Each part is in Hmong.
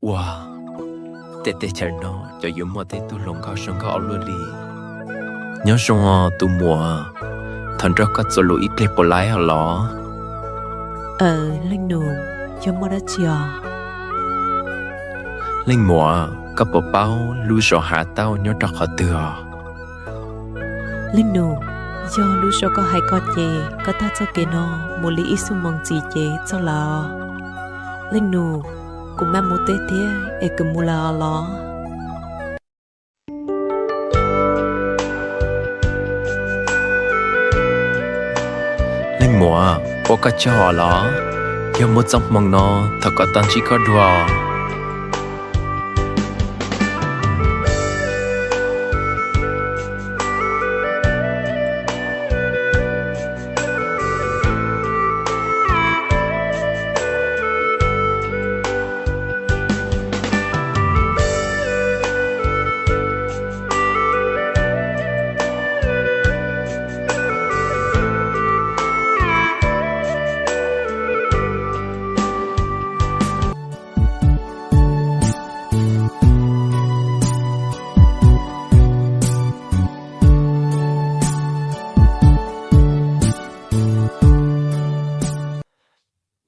Ua, tej teb chaws no cov yuav muaj tej tug hluas nkauj zoo nkauj ua luaj li. Nyob zoo os tus muam, thov nrog koj txuas lus ib pliag puas laib os los? Aws, leej nus, yog muaj dab tsi os? Leej muam, koj puas paub lub zos Hav Tauj nyob rau qhov twg os? Leej nus, yog lub zos koj hais ko ces koj taug txoj kev no mus li ib xuab moos ntxiv ces txog lawm. Leej nus, kuv mam mus teb thiab es kuv mus lawm os los? Leej muam, ua koj tsaug os los? Yog muaj txoj hmoo no, thov kom tau ntsib koj dua.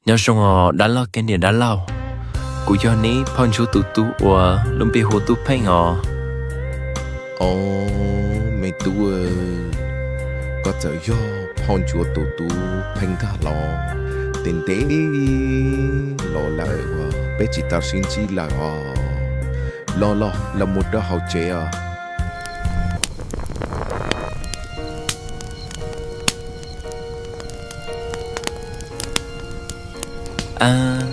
Nyob zoo os dab laug thiab niam dab laug, kuv yog neb phauj Ntsuag tus tub uas lub npe hu ua Tub Pheej os. Os, me tub, koj txawm yog phauj Ntsuag tus tub Pheej ntag los? Ntev ntev los lawm uas peb tsis tau sib ntsib lawm os. Los los, los mus rau hauv tsev os. Ab,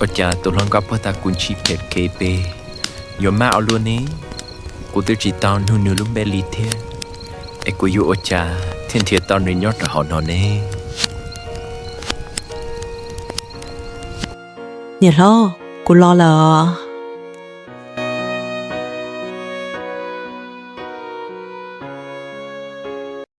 ua cas tus hluas nkauj puag ta kuv ntshis phem kev pes yuav maj ua luaj ne? Kuv twb tsis tau nug nws lub npe li thiab, es kuv yuav ua cas thiaj nrhiav tau nws nyob rau hauv no ne? Niam hlob, kuv los lawm os.